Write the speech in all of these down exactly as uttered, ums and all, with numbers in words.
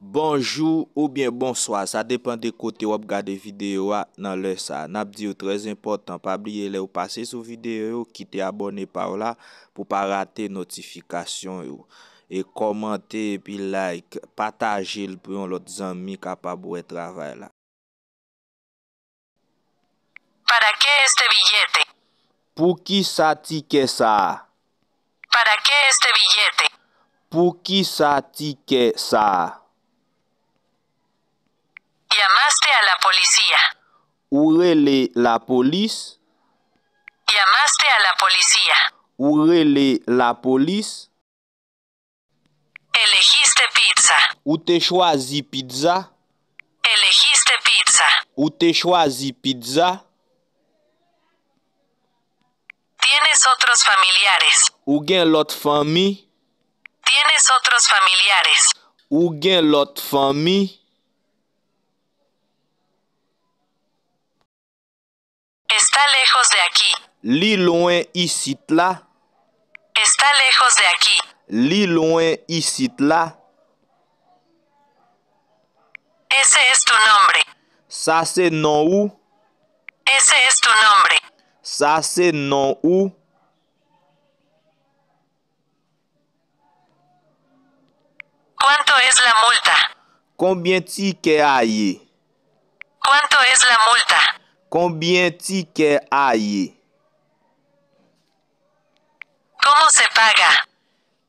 Bonjou oubyen bonswa, sa depann de kote w ap gade videyo a nan lè sa a. N ap di w trè enpòtan, pa bliye lè w pase sou videyo yo, kite abòne pa w la pou w pa rate notifikasyon yo. E kòmante epi like, pataje l pou yon lòt zanmi kapab wè travay la. ¿Para qué este billete? Poukisa tikè sa a? ¿Para qué este billete? Poukisa tikè sa a? ¿Llamaste a la policía? Ou rele lapolis? ¿Llamaste a la policía? Ou rele lapolis? ¿Elegiste pizza? Ou te chwazi pizza? ¿Elegiste pizza? Ou te chwazi pizza? ¿Tienes otros familiares? Ou gen lòt fanmi? ¿Tienes otros familiares? Ou gen lòt fanmi? ¿Está lejos de aquí? Li lwen isit la. ¿Está lejos de aquí? Li lwen isit la. ¿Ese es tu nombre? Sa se non ou. ¿Ese es tu nombre? Sa se non ou. ¿Cuánto es la multa? Konbyen tikè a ye? ¿Cuánto es la multa? Konbyen tikè a ye? ¿Cómo se paga?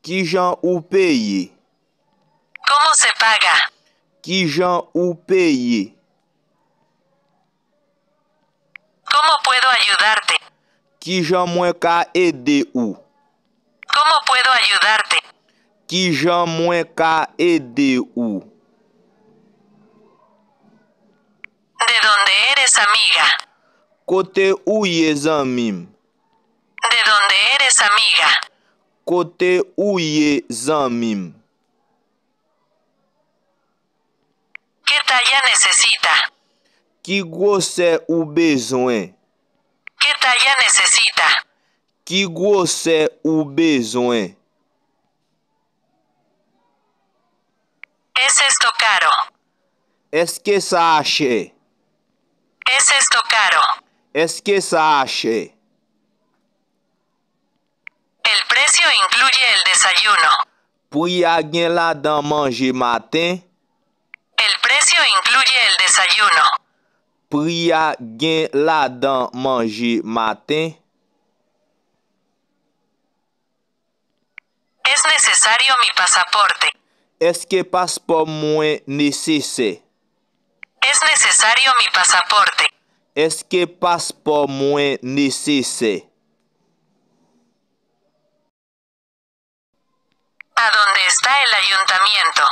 Kijan ou peye? ¿Cómo se paga? Kijan ou peye? ¿Cómo puedo ayudarte? Kijan mwen ka ede ou? ¿Cómo puedo ayudarte? Kijan mwen ka ede ou? ¿De dónde eres, amiga? Kote ou ye, zanmi m? ¿De dónde eres, amiga? Kote ou ye, zanmi m? ¿Qué talla necesita? Ki gwosè ou bezwen? ¿Qué talla necesita? Ki gwosè ou bezwen? ¿Es esto caro? Èske sa a chè? ¿Es esto caro? Èske sa a chè? El precio incluye el desayuno. Pri a gen ladan manje maten. El precio incluye el desayuno. Pri a gen ladan manje maten. ¿Es necesario mi pasaporte? Èske paspò mwen nesesè? ¿Es necesario mi pasaporte? Èske paspò mwen nesesè? ¿A dónde está el ayuntamiento?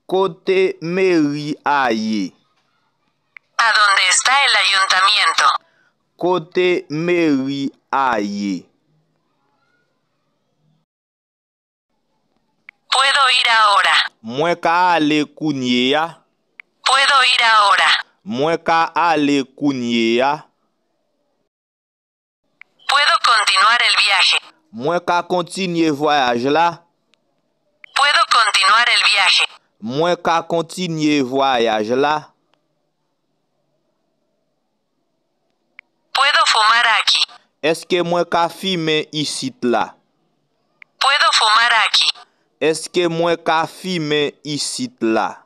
Kote meri a ye? ¿A dónde está el ayuntamiento? Kote meri a ye? ¿Puedo ir ahora? Mwen ka ale kounye a? ¿Puedo ir ahora? Mwen ka ale kounye a? ¿Puedo continuar el viaje? Mwen ka kontinye vwayaj la? ¿Puedo continuar el viaje? Mwen ka kontinye vwayaj la? ¿Puedo fumar aquí? Èske mwen ka fimen isit la? ¿Puedo fumar aquí? Èske mwen ka fimen isit la?